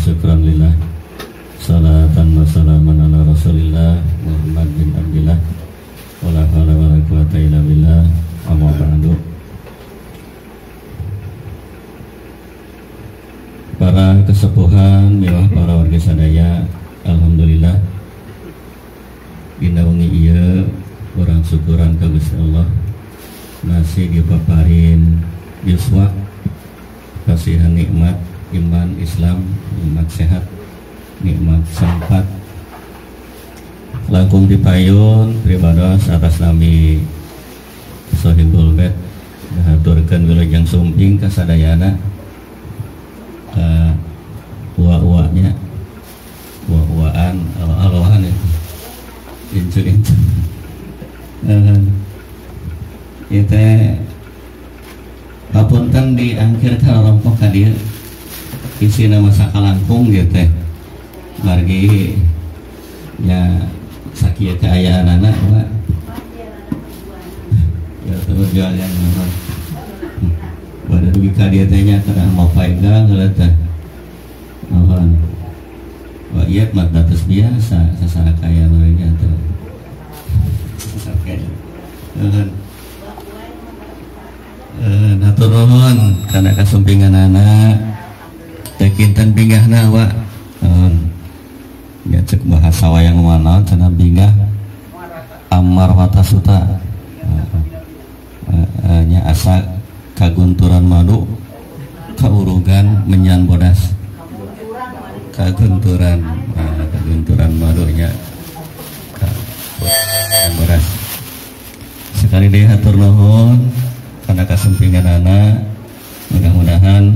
syukran lillah. Salatan wa salaman ala Rasulillah Muhammad bin Abdillah. Wala haula wala quwata illa billah. Amma ba'du. Para kesepuhan, miwah para warga sadaya, alhamdulillah dina wengi ieu urang syukuran ka Gusti Allah masih dipaparin yuswa, kasihan nikmat iman Islam, nikmat sehat, nikmat sempat langkung dipayun pribados atas nami Sohibul Bait ngahaturkeun wilujeng sumping ka sadayana ka ua-uanya, ua-uaan, aloh-alohan itu incu-incu. Ieu teh hapunten diangkir ka rompok ka dieu isina masa kalangkung ieu teh margi nya sakieu kaayaanana Pak ya terus jualan mah bade dugi ka dieu teh nya teu mau paegang heula teh mohon. Wah ieu mah datos biasa sasara kaya meureun nya teh sasara nuhun. Hatur nuhun kana kasumpinganana teh kinten bingahna wa. Ya cek bahasa wayang mana cenah bingah amar watasuta nya asa kagunturan madu kaurugan menyan bodas kagunturan kagunturan madunya kagunturan bodas. Sekali deui hatur nuhun kana kasumpinganana, mudah-mudahan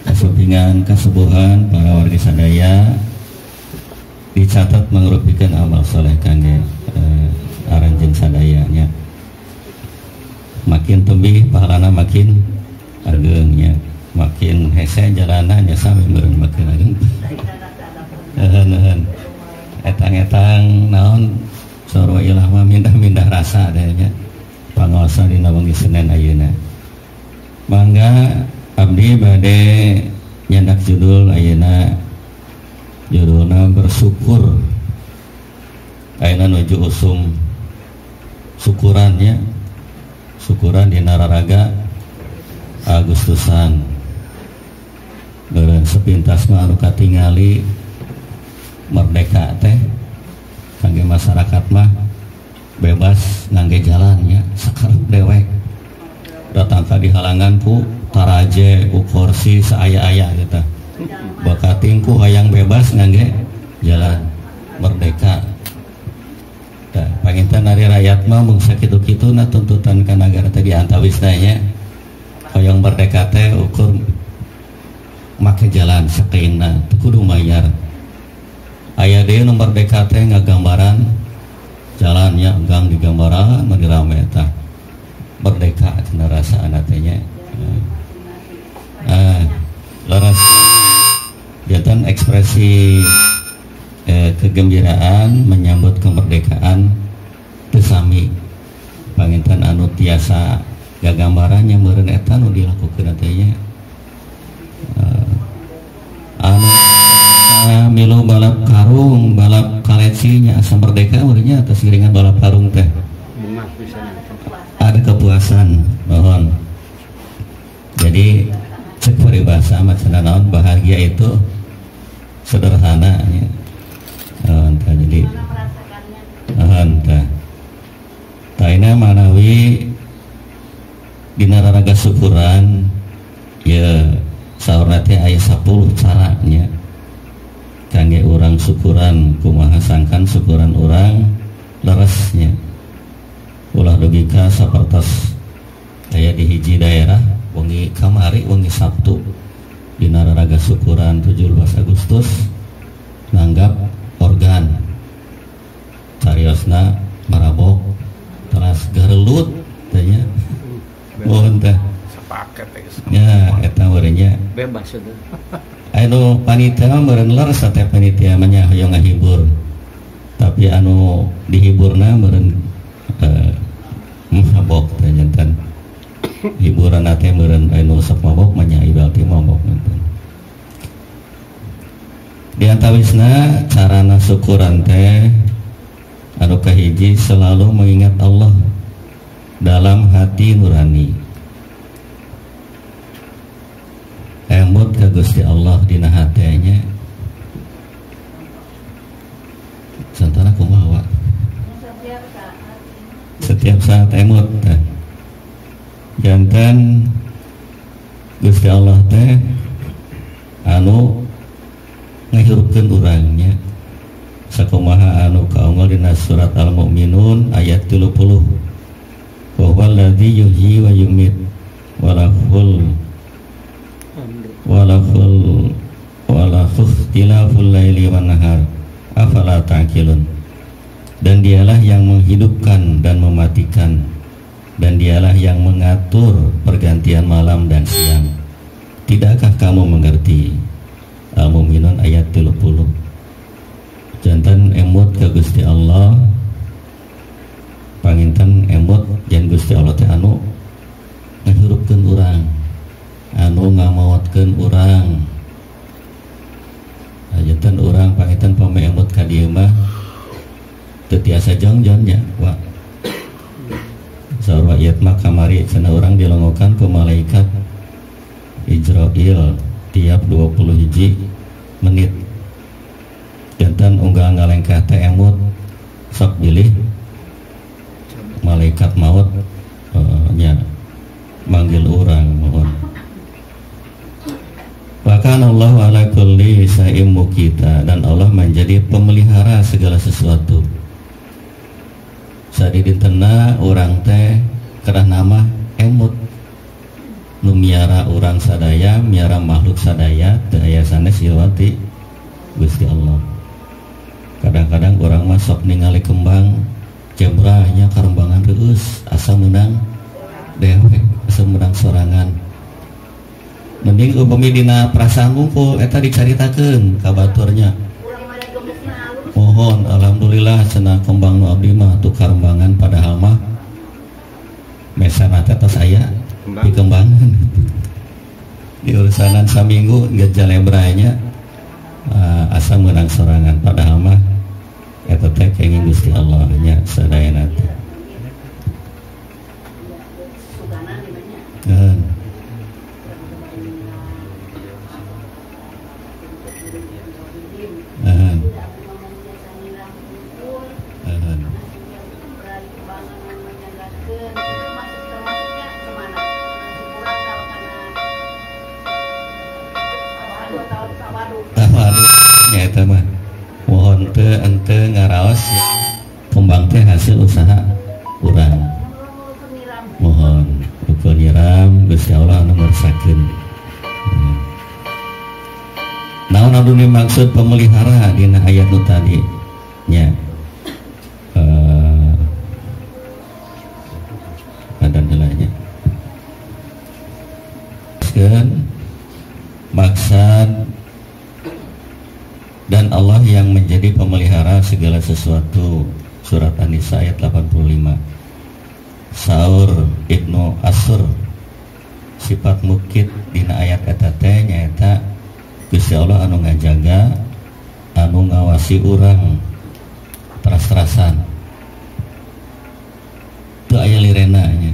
kasumpingan kasubuhan para warga sadaya dicatat mangrupikeun amal soleh kangge aranjeun sadayanya. Makin tebih pahalana makin ageungnya, makin hese jalana nya sami meureun makin ageung. Nuhun. Etang-etang naon sarua ilah mah mindah-mindah rasa nya. Pangaosan dina wengi Senin ayeuna. Mangga abdi bade nyandak judul ayeuna, judulna bersyukur. Ayeuna nuju usum syukurannya, syukuran dina raraga Agustusan. Beureun sepintas mah anu katingali merdeka teh kangge masyarakat mah bebas ngangge jalannya sakarep dewek datang ka dihalangan ku taraje ku kursi saaya-aya gitu bakating ku hayang bebas ngangge jalan merdeka. Tah panginten ari rakyat mah mung sakitu-kitu na tuntutan ka nagara teh diantawisna nya hoyong merdeka teh ukur make jalan sakeuna teu kudu mayar. Aya deui nu merdeka teh ngagambaran jalannya gang di gambaran mah rame tah merdeka cenah rasaan teh nya. Leres janten ekspresi kegembiraan menyambut kemerdekaan teu sami panginten anu tiasa gagambarannya meureun eta nu dilakukeun teh nya. Anu milu balap karung balap kalecinya asa merdeka meureunnya atas giringan balap karung teh ada kepuasan mohon. Jadi cek peribahasa mah cenah naon bahagia itu sederhana nya. Tah jadi tah taina manawi dina raraga syukuran ya saurna teh aya 10 caranya kangge urang syukuran kumaha sangkan syukuran urang leresnya. Ulah dugi ka sapertos aya di hiji daerah wengi kamari wengi Sabtu dina raraga syukuran 17 Agustus nanggap organ cariosna marabok teras garelut teh nya mohon teh sapaket teh nya eta meureun nya bebas eta. Anu panitia meureun leres teh panitia mah nya hoyong ngahibur tapi anu dihiburna meureun mabok teh janten hiburan teh meureun anu sok mabok mah nya ibarat mabok janten. Di antawisna carana syukuran teh anu kahiji selalu mengingat Allah dalam hati nurani. Emut ka Gusti Allah dina hatenya. Santana kumaha wa? Setiap saat emut teh. Janten Gusti Allah teh anu ngahirupkeun urangnya. Sakumaha anu kaunggal dina surat Al-Mu'minun ayat 30. Wa huwallazi yuhyi wa yumit walahul walahul walahu ikhtilaful laili wan nahar afala ta'qilun. Dan dialah yang menghidupkan dan mematikan, dan dialah yang mengatur pergantian malam dan siang. Tidakkah kamu mengerti? Al-Mu'minun ayat 30. Jantan emut ke Gusti Allah, panginten emut yen Gusti Allah teh anu ngahirupkeun urang, anu ngamaotkeun urang. Jantan urang panginten pame emut ka dieu mah teu tiasa jongjon nya wa. Saur ieu mah kamari cenah urang dilongokan ku malaikat Ijrail tiap 21 menit. Jantan unggal ngalengkah teh emut sok bilih malaikat maut nya manggil urang mohon. Bahkan Allah ala kulli syai'in muqita, dan Allah menjadi pemelihara segala sesuatu. Sadidintena urang teh kerah nama emut nu miara urang sadaya, miara makhluk sadaya teu aya sanes ieu Gusti Allah. Kadang-kadang orang mah sok ningali kembang jebrahnya karembangan reueus asa meunang dewek, asa meunang sorangan. Mending upami dina perasaan wungkul eta dicaritakeun ka baturnya. Mohon alhamdulillah cenah kembang nu abdi mah tuh karembangan, padahal mah mesana teh tos aya dikembangan. Di urusanan saminggu gejalebranya asa meunang sorangan, padahal mah eta teh kenging Gusti Allah nya sadayana teh. Mohon teu ente ngaraos kembang teh hasil usaha urang. Mohon ukur nyiram Gusti Allah anu ngersakeun. Naon anu dimaksud pemelihara dina ayat nu tadi nya? Badan heula nya. Maksud dan Allah yang menjadi pemelihara segala sesuatu. Surat An-Nisa ayat 85. Saur Ibnu Asur sifat mukid dina ayat eta teh nyaeta Gusti Allah anu ngajaga, anu ngawasi urang teras-terasan. Teu aya lirena nya.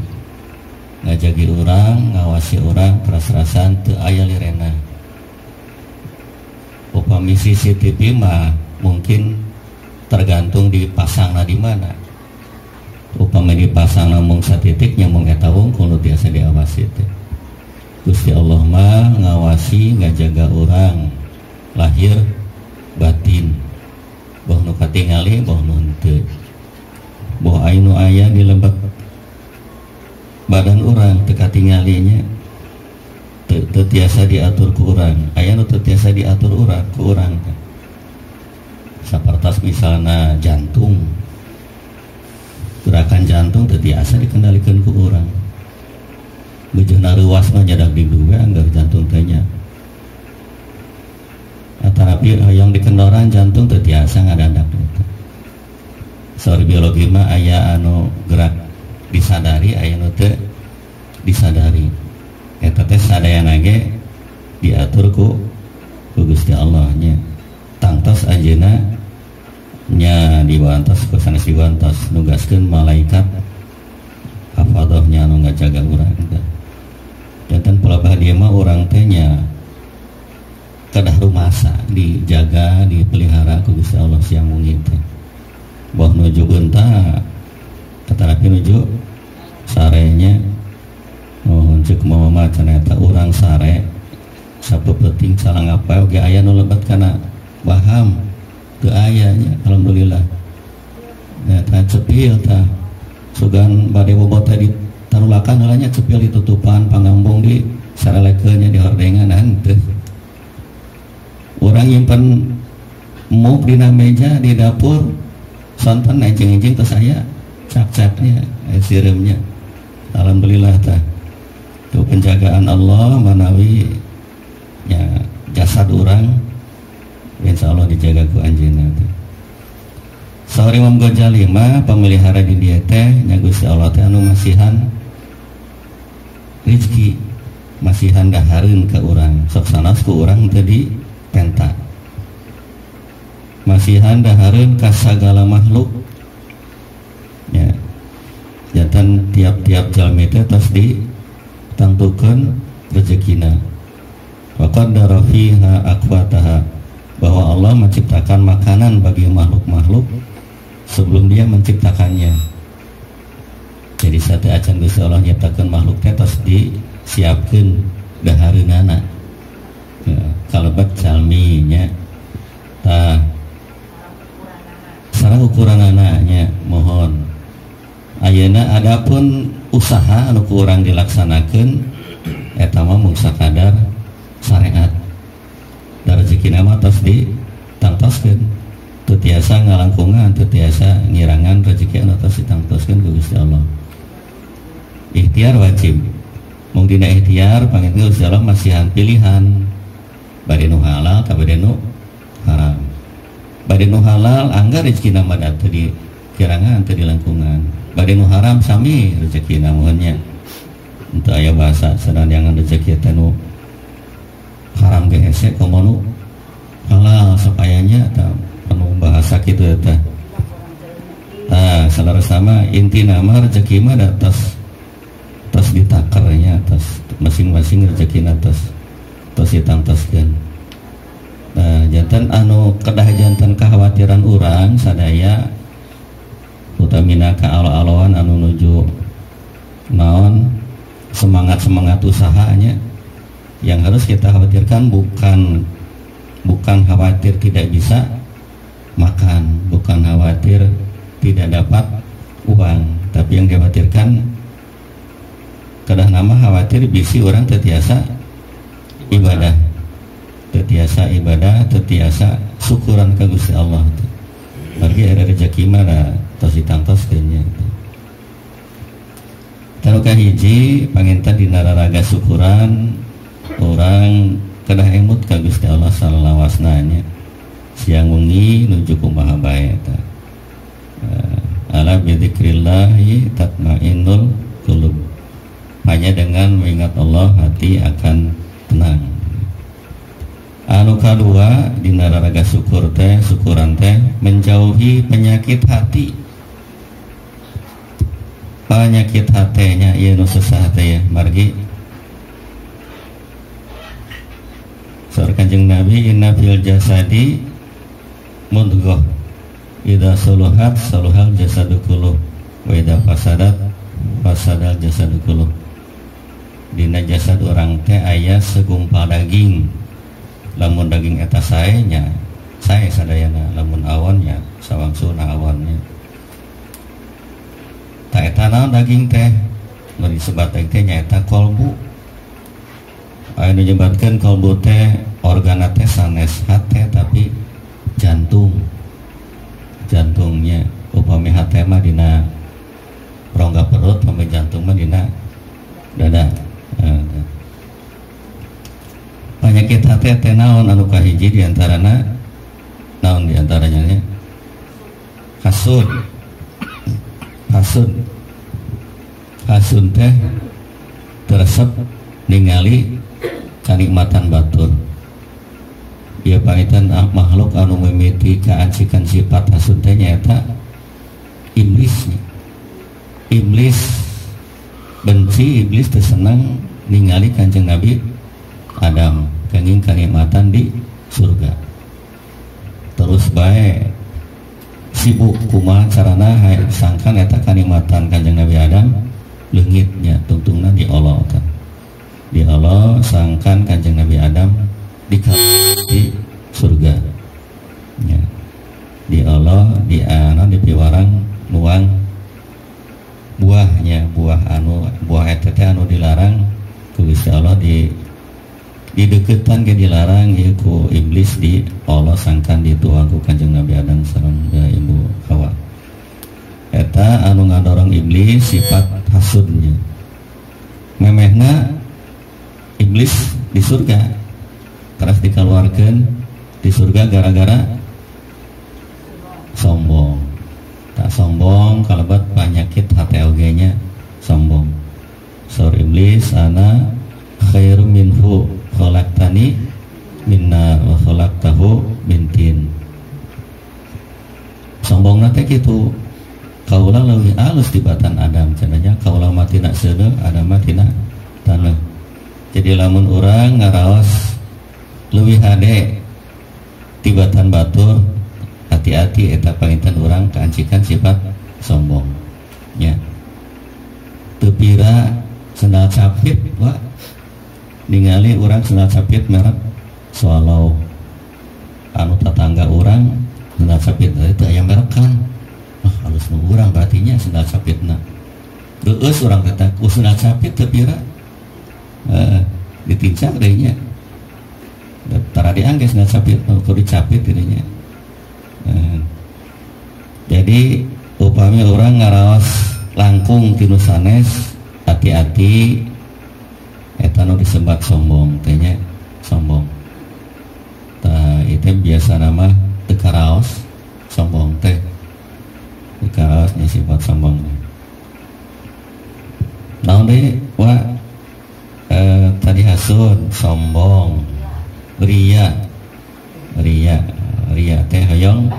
Ngajagi urang, ngawasi urang teras-terasan teu aya lirena. Upami CCTV mah mungkin tergantung dipasangna di mana. Upami dipasangna mung satitik nya mung eta wungkul nu tiasa diawasi teh. Gusti Allah mah ngawasi ngajaga urang lahir batin. Boh nu katingali boh nu henteu. Boh anu aya di lebet badan urang teu katingali nya. Teu tiasa diatur ku urang, aya nu teu tiasa diatur urang ku urang teh. Sapertos misalna jantung, gerakan jantung teu tiasa dikendalikan ku urang. Beujeuna reuwas mah nyadak digduwe anggar jantung teh nya. Atanapi hoyong dikendoran jantung teu tiasa ngadandak eta. Saur biologi mah aya anu gerak disadari, aya nu teu disadari. Eta teh sadayana ge diatur ku Gusti Allah nya. anjeunna nya diwantos ku sanes diwantos nugaskeun malaikat hafadhahnya anu ngajaga urang teh. Janten palebah dieu mah urang teh nya kedah rumasa dijaga dipelihara ku Gusti Allah siang wengi teh. Boh nuju geunta katarapi nuju sarenya mohon cek mama cenah eta urang sare sapeupeting calangapa oge aya nu lebet kana baham teu aya nya alhamdulillah. Eta cepil tah sugan bade bobo teh ditarulakan heula nya cepil ditutupan pangambung di sarelekeun nya dihordengan henteu. Urang nyimpen muk dina meja di dapur sonten enjing-enjing tos aya cak-caknya sireumnya. Alhamdulillah tah itu penjagaan Allah manawi ya jasad urang insyaallah dijaga ku anjeunna teh. Saur Imam Ghazali mah pamelihara di dieu teh nya Gusti Allah teh anu masihan rezeki, masihan dahareun ka urang, sok sanes ku urang teu dipenta. Masihan dahareun ka sagala makhluk. Ya. Jantan tiap-tiap jalmi teh tos ditangtukeun rezekina. Wa qaddara fiha aqwataha, bahwa Allah menciptakan makanan bagi makhluk-makhluk sebelum dia menciptakannya. Jadi sate acan Gusti Allah nyiptakeun makhluk teh tos disiapkeun dahareunana. Ya, kalebet jalmi nya. Tah sareng ukuranana nya mohon. Ayeuna adapun usaha anu ku urang dilaksanakeun eta mah mung sakadar syariat. Da rezekina mah tos ditangtoskeun. Teu tiasa ngalangkungan, teu tiasa ngirangan rezeki anu tos ditangtoskeun ku Gusti Allah. Ikhtiar wajib. Mung dina ikhtiar panginten Gusti Allah masihan pilihan. Bade nu halal ka bade nu haram. Bade nu halal anggar rezekina mah da teu dikirangan, teu dilangkungan. Bade nu haram sami rezekina mohonnya. Henteu aya bahasa sadanyangan rezeki teh nu haram ge hese komo nu halal sapayanya tah anu bahasa kitu teh. Tah salarasna mah intina mah rezeki mah da tos tos ditakernya tos masing-masing rezekina tos tos ditangtoskeun. Nah jantan anu kedah jantan kekhawatiran urang sadaya utamina ka alo-aloan anu nuju naon semangat-semangat usahanya. Yang harus kita khawatirkan bukan khawatir tidak bisa makan, bukan khawatir tidak dapat uang, tapi yang dikhawatirkan kedah nama khawatir bisi orang tetiasa ibadah, tetiasa ibadah, tetiasa syukuran ke Gusti Allah. Bagi ada rezeki mah tos ditangtoskeun nya. Tanu kahiji panginten dina raraga syukuran orang kedah emut ka Gusti Allah salawasna nya. Siang wengi nuju kumaha bae eta. Ala bidzikrillahi tatmainnul qulub. Hanya dengan mengingat Allah hati akan tenang. Anu kadua dina raraga syukur teh, syukuran teh menjauhi penyakit hati. Penyakit hatenya ieu nu sesah teh ya, margi saur Kanjeng Nabi inna fil jasadi mudghah idza suluhat suluhal jasadu kulluh wa idza fasadat fasadal jasadu kulluh. Dina jasad urang teh aya segumpal daging. Lamun daging eta sae nya sae sadayana, lamun awon nya sawangsuna awonnya. Ta eta naon daging teh? Nu disebat teh nyaeta kolbu. Aya nu nyebatkeun kolbu teh organa teh sanes hate tapi jantung. Jantungnya upami hate mah dina rongga perut, upami jantung mah dina dada. Penyakit hate teh naon anu kahiji diantarana naon diantaranya nya? Hasud. Hasud. Hasud teh teresep ningali kanikmatan batur. Ieu panginten makhluk anu mimiti kaancikan sifat hasud teh nyaeta iblis. Iblis benci, iblis teu senang ningali Kanjeng Nabi Adam kenging kanikmatan di surga. Terus bae sibuk kumaha carana sangkan eta kanikmatan Kanjeng Nabi Adam leungitnya tungtungna di Allah tah. Di Allah sangkan Kanjeng Nabi Adam di surga. Ya. Di Allah di ana di piwarang nuang buahnya, buah anu buah eta teh anu dilarang ku Gusti Allah di dideketan ke dilarang ieu ku iblis di Allah sangkan dituang ku Kanjeng Nabi Adam sareng Ibu Hawa. Eta anu ngadorong iblis sifat hasudnya. Memehna iblis di surga keras dikeluarkan di surga gara-gara sombong. Tak sombong kalebat penyakit HTOG nya sombong. Saur iblis ana khairum minhu khalaqtani minna wa khalaqtahu min tin. Sombongna teh kitu. Kaula leuwih alus tibatan Adam cenah, kaula mah tina seuneu, Adam mah tina taneuh. Jadi lamun urang ngaraos leuwih hade tibatan batur, hati-hati eta panginten urang kaancikan sifat sombong nya. Teu pira sendal capit wa ningali urang sendal capit merek Swallow, anu tetangga urang sendal capit teh aya merekan. Ah halus nu urang berarti nya sendal capitna. Reueus urang teh ku sendal capit teu pira ditincak deui nya. Tara diangge sendal capit kudu dicapit deui nya. Jadi upami urang ngaraos langkung tinu sanes, hati-hati eta nu disebat sombong teh nya, sombong. Tah ieu biasa nama teu karaos sombong teh. Teu karaos nya sifat sombong. Naon deui wa tadi hasud, sombong, ria. Ria, ria teh hoyong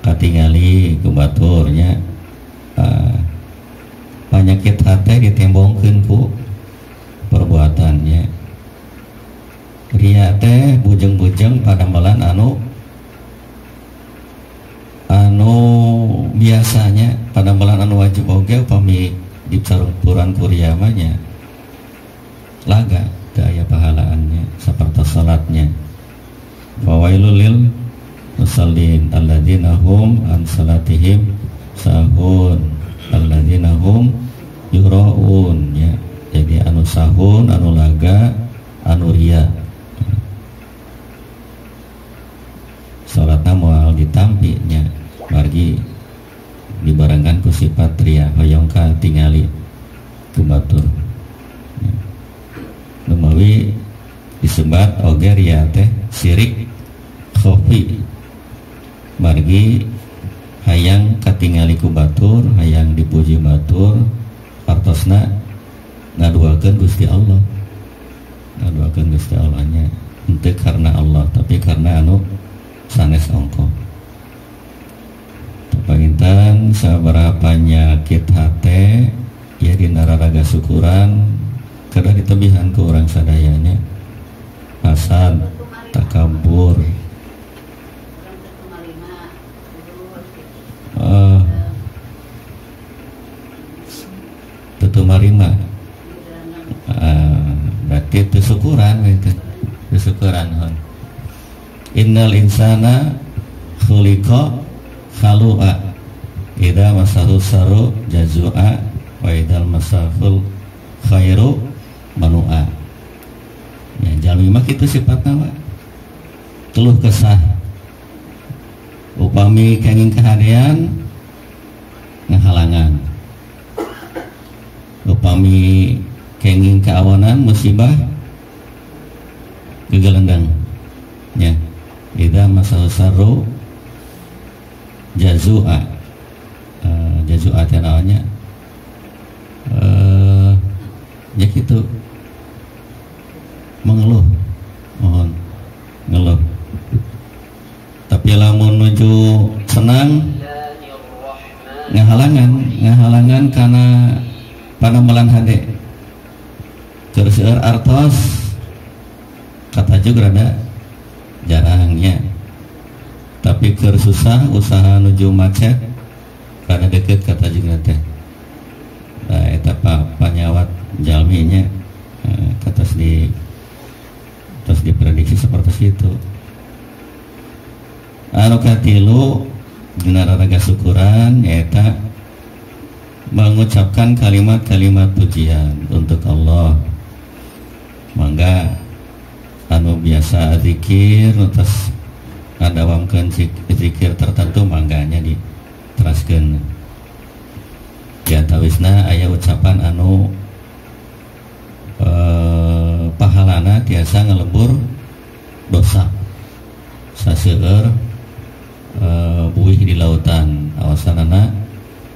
katingali ku batur nya. Panyakit hate ditembongkeun ku perbuatannya. Ria teh bujeng-bujeng padamelan anu anu biasanya padamelan anu wajib oge upami dicampuran ku ria mah nya laga teu aya pahalaannya sapertos salatnya. Fawailul lil musallin alladzina hum an salatihim sahun alladzina hum yuraun ya. Jadi anu sahun, anu laga, anu ria. Salatna moal ditampi nya, margi dibarengkan ku sifat ria hoyong ka tingali ku batur. Lumawi disebat oge ria teh sirik khofi, margi hayang katingali ku batur, hayang dipuji batur, artosna ngaduakeun Gusti Allah. Ngaduakeun Gusti Allah nya henteu karena Allah tapi karena anu sanes ongkoh. Panginten sabaraha panyakit hate ya dina raraga syukuran kedah ditebihan ku urang sadayanya. Hasad, takabur, teu marima, berarti teu syukuran gitu, teu syukuran hon. Innal insana khuliqa khalu'a idza masahu saru jazua wa idzal masahul khairu manu'a. Ya, jalmi mah kitu sifatna mah keluh kesah. Upami kenging kahadean ngahalangan, upami kenging keawanan musibah gegelendang ya. Idza masahu saru jazua, jazua teh naonnya, ya gitu, mengeluh, mohon ngeluh. senang ngahalangan karena panamelan hade keur seueur artos kata juga rada jarangnya, tapi keur susah usaha nuju macet rada deket kata juga teh. Nah eta panyawat jalminya katos di terus diprediksi seperti itu. Anu katilu dina raraga syukuran nyaeta mengucapkan kalimat-kalimat pujian untuk Allah. Mangga anu biasa zikir terus ngadawamkeun zikir tertentu mangganya diteraskeun. Di antawisna aya ucapan anu pahalana tiasa ngelebur dosa saseueur buih di lautan. Awasanana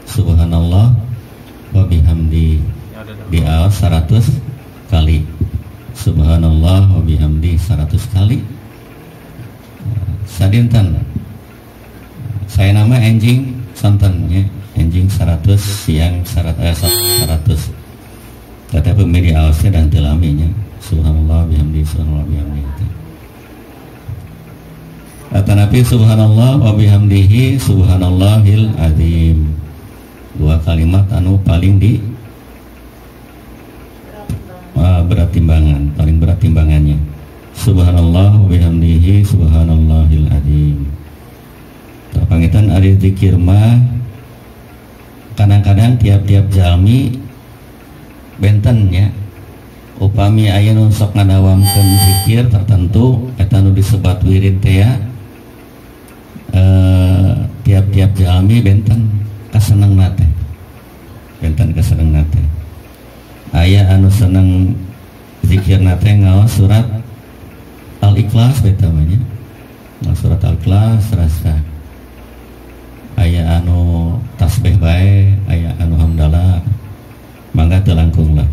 subhanallah wa bihamdi diaos 100 kali. Subhanallah wa bihamdi 100 kali. Sadinten saya nama enjing sonten ya, enjing 100 siang 100. Kata pemilih aosnya dan telaminya subhanallah bihamdi subhanallah bihamdi. Kata Nabi subhanallah wa bihamdihi subhanallahil azim. Dua kalimat anu paling di berat timbangan, paling berat timbangannya. Subhanallah wa bihamdihi subhanallahil azim. Pangitan ari zikir mah kadang-kadang tiap-tiap jalmi benten ya. Upami aya nu sok ngadawamkeun zikir tertentu eta nu disebat wirid teh ya, tiap-tiap jalmi benten kasenengna teh. Benten kasenengna teh. Aya anu seneng zikirna teh ngaos surat Al-Ikhlas beta mah nya. Ngaos surat Al-Ikhlas rasa. Aya anu tasbih bae, aya anu hamdalah. Mangga teu langkung lah.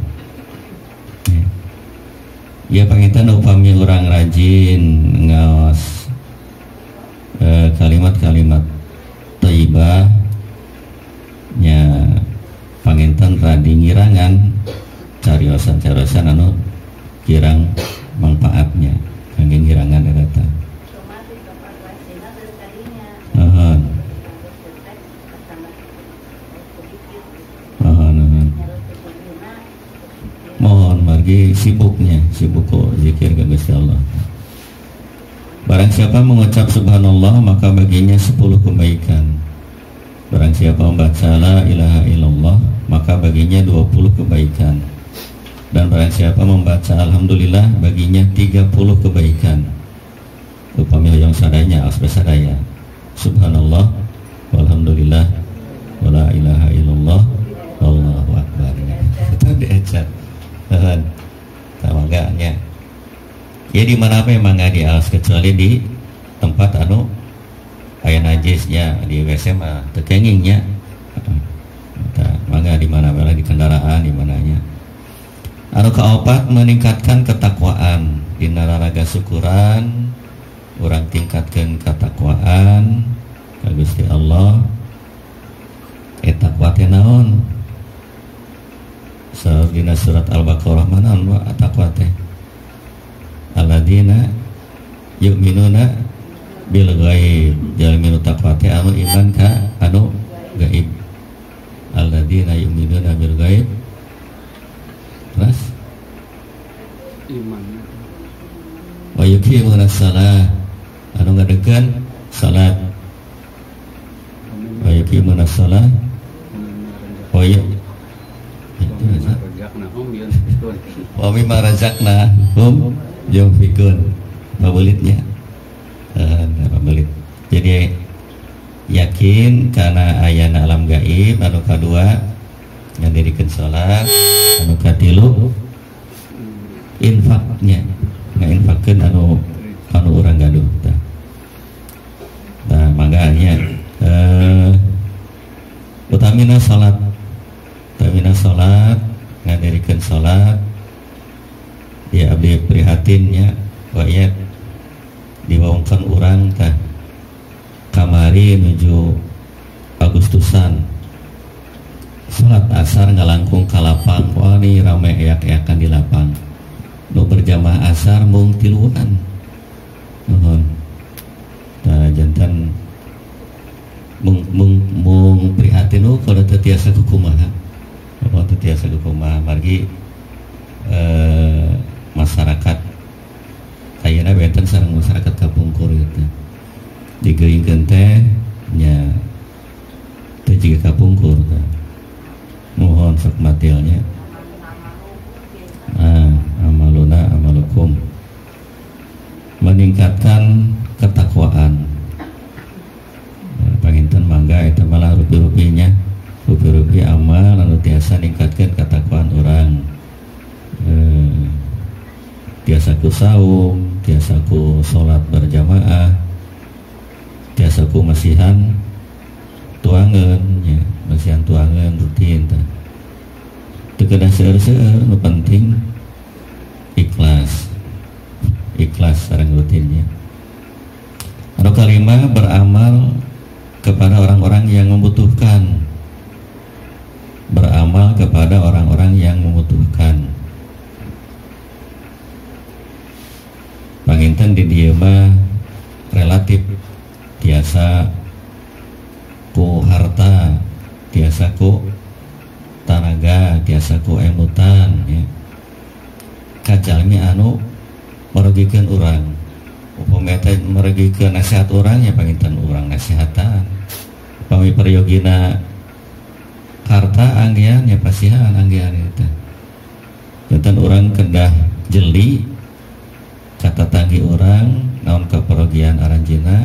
Ya panginten upami urang rajin ngaos kalimat-kalimat thayyibah nya panginten radi ngirangan cariosan-cariosan anu kirang manfaatnya kangge ngirangan eta. Nuhun. Nuhun, nuhun. Mohon margi sibuknya, sibuk kok zikir ke Gusti Allah. Barang siapa mengucap subhanallah maka baginya 10 kebaikan. Barang siapa membaca la ilaha illallah maka baginya 20 kebaikan. Dan barang siapa membaca alhamdulillah baginya 30 kebaikan. Upami hoyong sadaya asbe sadaya. Subhanallah walhamdulillah wala ilaha illallah wallahu akbar. Itu diajar. Tahan, tamangganya. Ya di mana apa emang nggak dialas kecuali di tempat anu aya najisnya di WC mah teu kengingnya. Tah mangga di mana bae di kendaraan di mananya. Anu kaopat meningkatkan ketakwaan dina raraga syukuran urang tingkatkeun ketakwaan ka Gusti Allah. Eta takwa teh naon? Saur dina surat Al-Baqarah mana anu takwa teh? Alladzina yu'minuna bil ghaib. Jalmi nu takwa teh anu iman ka anu gaib. Alladzina yu'minuna bil ghaib. Terus iman wa yuqimuna shalah, anu ngadegan salat. Wa yuqimuna shalah wa wa mimma razaqnahum yunfiqun. Pabelitnya pabelit. Jadi yakin karena ayana alam gaib. Anu kadua ngadirikan salat, anu katilu infaknya, ngainfakkeun anu anu urang gaduh tah. Tah mangga nya utamina salat, utamina salat, ngadirikeun salat. Ya abdi prihatinnya wayat diwangkan urang tah kamari Kamari menuju Agustusan salat asar ngalangkung ka lapang. Wah nih rame eak-eakan di lapang. Nu berjamaah asar mung tiluan. Nuhun. Tah jantan mung mung mung prihatin oh kalau teu tiasa kumaha. Kalau teu tiasa kumaha margi masyarakat ayeuna benten sareng masyarakat kapungkur gitu. Digeuingkeun teh nya teu jiga kapungkur tah. Mohon sok matilnya. Amaluna amalukum. Meningkatkan ketakwaan. Panginten mangga eta malah rupi-rupinya. Rupi-rupi amal anu tiasa ningkatkeun ketakwaan urang. Tiasa ku saum, tiasa ku salat berjamaah, tiasa ku masihan tuangan ya, masihan tuangan rutin tah. Teu kedah seueur-seueur, nu penting ikhlas. Ikhlas sareng rutinnya. Anu kalima, beramal kepada orang-orang yang membutuhkan. Beramal kepada orang-orang yang membutuhkan. Panginten di dieu mah relatif tiasa ku harta, tiasa ku tanaga, tiasa ku emutan ya. Kajalmi anu merugikeun urang. Upami teh merugikeun nasihat urang ya panginten urang nasihatan. Upami peryogina harta anggean ya pasihan anggean eta. Janten urang kedah jeli kata tanggi urang naon kaperogian aranjeuna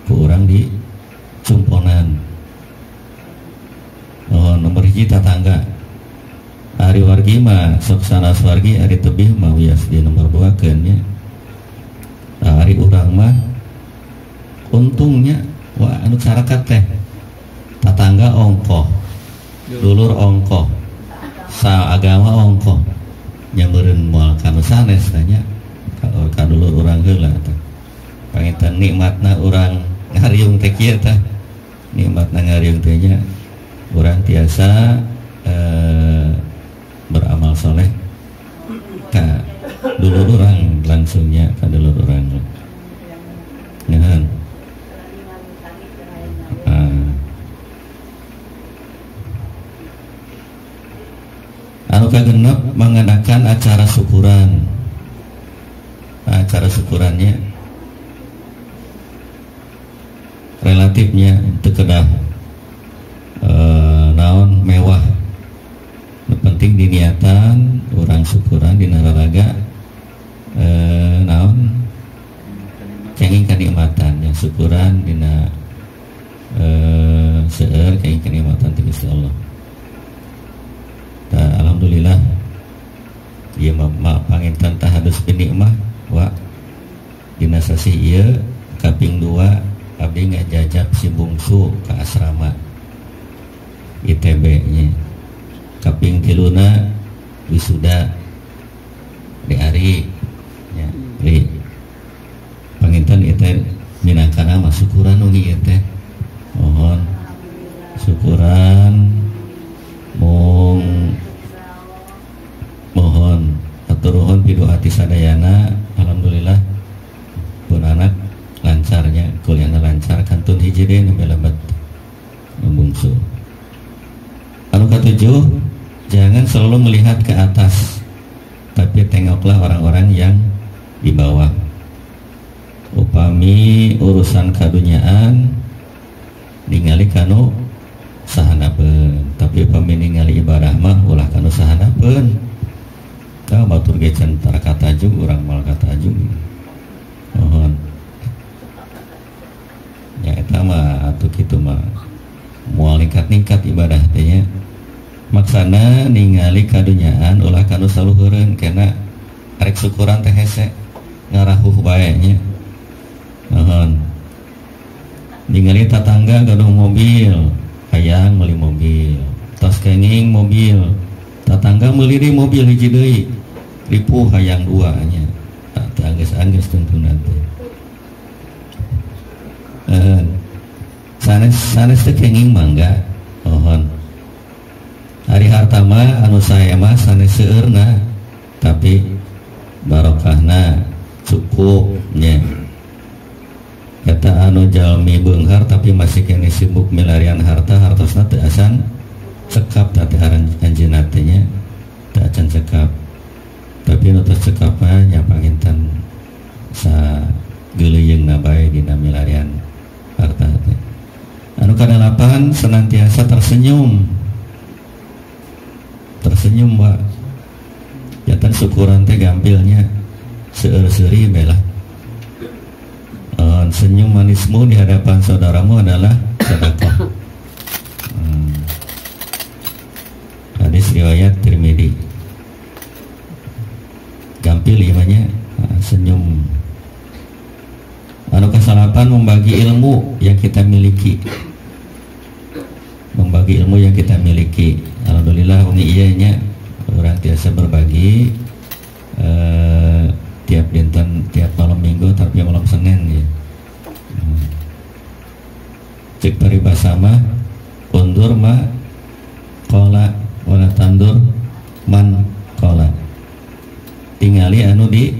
ku urang di cumponan. Oh, nomor hiji tatangga. Ari wargi mah sok sanes wargi, ari tebih mah wias di nomor 2 keun nya. Ari urang mah untungnya wah anu carakat teh tatangga ongkoh, dulur ongkoh, sa agama ongkoh, nya meureun moal kanu sanes tanya ka dulur urang heula teh. Panginten nikmatna urang ngariung teh kieu teh. Nikmatna ngariung teh nya urang tiasa beramal soleh ka dulur urang langsungnya ka dulur urang. Nyahan. Anu kagenep mengadakan acara syukuran. Acara syukurannya relatifnya teu kedah naon mewah. Nu penting diniatan urang syukuran dina raraga naon kenging kanikmatan ya, syukuran dina seueur kenging kanikmatan ti Gusti Allah. Ta alhamdulillah ieu mah panginten tahadus binikmah wa dina sasih ieu kaping 2 abdi ngajajab si bungsu ka asrama ITB nya. Kaping 3 wisuda di ari nya ri panginten ieu minangkana mah syukuran wengi ieu teh. Mohon syukuran mung mohon atur nuhun pidu'a ti sadayana. Alhamdulillah pun anak lancarnya, kuliahna lancar, kantun hiji deui nu lebet nu bungsu. Anu katujuh, jangan selalu melihat ke atas, tapi tengoklah orang-orang yang di bawah. Upami urusan kadunyaan ningali kanu sahanapeun, tapi upami ningali ibadah mah ulah kanu sahanapeun. Tah batur ge can tara katajug, urang moal katajug. Mohon. Ya eta mah atuh kitu mah moal ningkat-ningkat ibadah teh nya. Maksana ningali kadunyaan ulah kanu saluhureun, kena arek syukuran teh hese ngarahuh bae nya. Mohon. Ningali tatangga gaduh mobil, hayang meuli mobil. Tos kenging mobil, tatangga meuli deui mobil hiji deui, ripuh hayang dua nya. Teu anggeus-anggeus tuntunan teh. sanes teu kenging mangga mohon. Ari harta mah anu sae mah sanes seueurna tapi barokahna cukup nya. Eta anu jalmi beunghar tapi masih keneh sibuk milarian harta, hartosna teu acan cekap teh anjeunna teh nya, teu acan cekap. Tapi nu tos cekap mah nya panginten sa geuleuyeungna bae dina milarian harta teh. Anu kadalapan senantiasa tersenyum. Tersenyum Pak. Jantan syukuran teh gampilnya seueur-seuri bae lah. Senyum manismu di hadapan saudaramu adalah sedekah. Hadis riwayat Tirmidzi. Gampil imannya senyum. Anu kasalapan membagi ilmu yang kita miliki. Membagi ilmu yang kita miliki. Alhamdulillah wengi ieu nya urang tiasa berbagi tiap dinten, tiap malam Minggu tapi malam Senin ya. Cek paribasa mah undur ma qala wala tandur man qala. Tingali anu di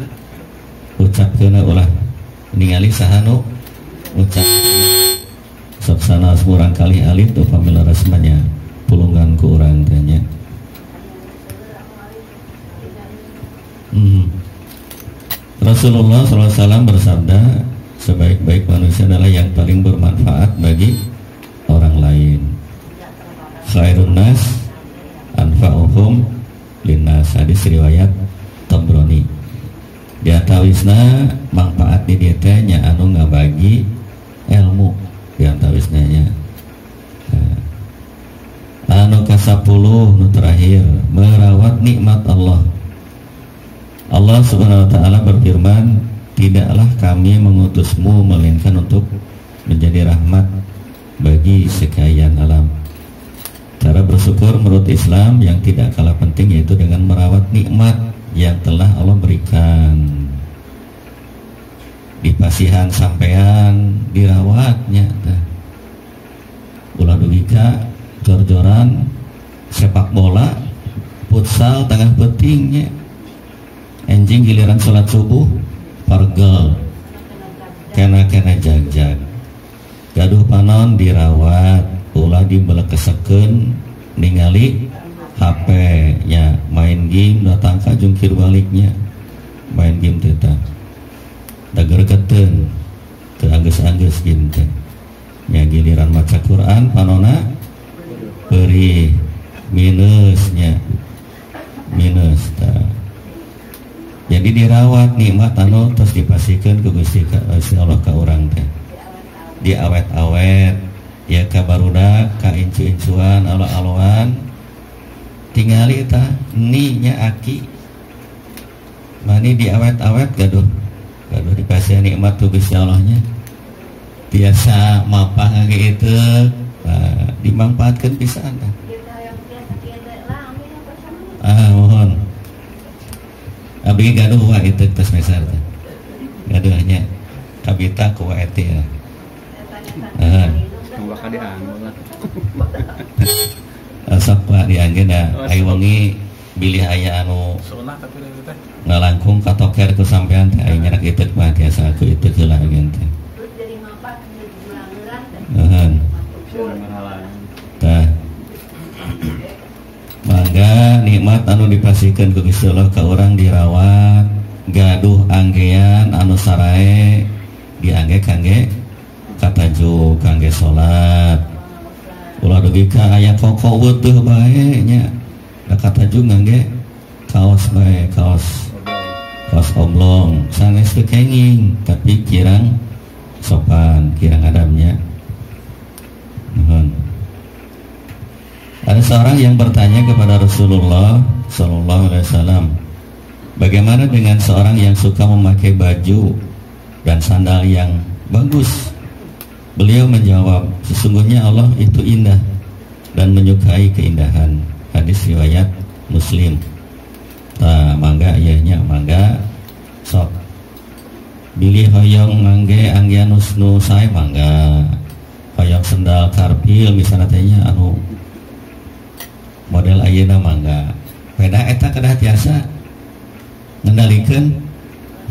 ucapkeun ulah ningali saha nu ucap. Sok sanes murang kali alit upami leres mah nya pulungan ku urang teh nya. Rasulullah SAW bersabda, sebaik-baik manusia adalah yang paling bermanfaat bagi orang lain. Khairun nas anfa'uhum linnas. Hadis riwayat Tabrani. Di antawisna manfaat di dieu teh nya anu ngabagi ilmu di antawisna nya. Anu ka-10 nu terakhir, merawat nikmat Allah. Allah Subhanahu wa taala berfirman, tidaklah kami mengutusmu melainkan untuk menjadi rahmat bagi sekalian alam. Cara bersyukur menurut Islam yang tidak kalah penting yaitu dengan merawat nikmat yang telah Allah berikan. Di pasihan sampean dirawatnya tah. Ulah dugi ka jor-joran sepak bola, futsal tengah peutingnya. Enjing giliran sholat subuh pargel kena-kena jag-jag. Gaduh panon dirawat, ulah dibelekesekeun ningali HP nya, main game datang ka jungkir baliknya. Main game teh tah da gergeteun, teu anggeus-anggeus game teh. Nya giliran maca Quran panona perih minusnya, minus tah. Jadi dirawat nikmat anu terus dipasihkeun ku Gusti Allah ka urang teh. Diawet-awet ya ka barudak ka incu-incuan alo-aloan tingali tah ni nya aki mani diawet-awet gaduh gaduh dipasihan nikmat ku Gusti Allahnya. Tiasa mapah ngage itu dimanfaatkeun pisan tah. Ah mohon. Abi gaduh wa itu tos meser teh. Gaduhnya kabita ku wa eta ya. Heeh. Bakal dianggo lah. Sok wa diangge da aya wengi bilih aya anu sunah tapi teh ngalangkung ka toker ku sampean teh aya nyerak iteuk mah tiasa ku iteuk heula ageun teh. Heeh. Tah. Mangga nikmat anu dipasihkeun ku Gusti Allah ka urang dirawat, gaduh anggean anu sarae diangge kangge kataju kangge salat. Ulah dugi ka aya koko weutuh bae nya. Da kataju ngangge kaos bae, kaos kaos oblong, sanes teu kenging tapi kirang sopan, kirang adabnya. Nuhun. Ada seorang yang bertanya kepada Rasulullah Shallallahu Alaihi Wasallam, bagaimana dengan seorang yang suka memakai baju dan sandal yang bagus? Beliau menjawab, sesungguhnya Allah itu indah dan menyukai keindahan. Hadis riwayat Muslim. Tah mangga ieu nya mangga sok bilih hoyong ngangge anggean nu sae mangga. Hayang sendal karpil misalnya teh nya anu model ayeuna mangga. Beda eta kedah tiasa ngendalikeun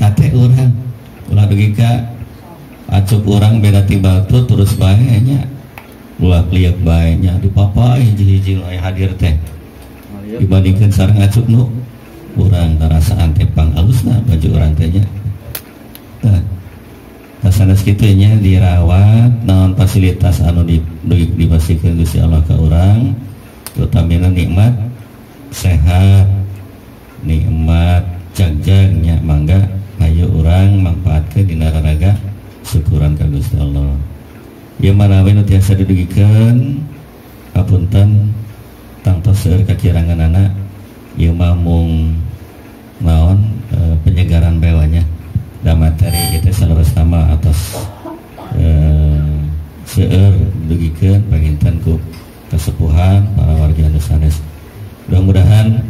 hate urang. Ulah dugi ka acuk urang beda ti batur terus bae nya. Ulah lieur bae nya dipapai hiji-hiji nu aya hadir teh. Dibandingkeun sareng acuk nu urang ngarasaan teh pang alusna baju urang teh nya. Tah sanes kitu nya dirawat naon fasilitas anu dipasihkeun Gusti Allah ka urang, utamina nikmat sehat, nikmat jagjag nya mangga hayu urang mangpaatkeun dina raraga syukuran ka Gusti Allah. Ieu manawi nu tiasa didugikeun hapunten tangtos seueur kakiranganana ieu mah mung naon penyegaran bewanya. Da materi itu saleresna sama atas seueur dugikeun panginten ku kesepuhan para warga anu sanes. Mudah-mudahan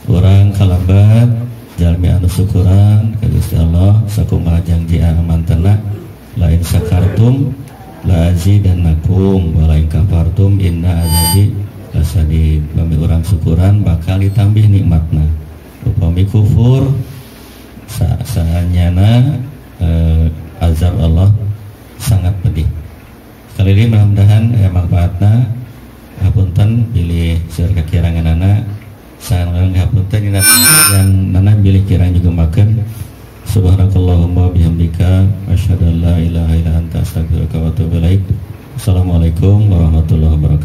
urang kalabat jalmi anu syukuran ka Gusti Allah sakumaha janji amantena la in syakartum la azidannakum wa la in kafartum inna azabi lasadid. Bami urang syukuran bakal ditambih nikmatna. Upami kufur saanyana azab Allah sangat pedih. Sekali ini mudah-mudahan manfaatna hapunten bilih seueur kakiranganana sareng hapunten dina yang nana bilih kirang juga makan. Subhanakallahumma bihamdika asyhadu an la ilaha illa anta astaghfiruka wa atubu ilaik. Assalamualaikum warahmatullahi wabarakatuh.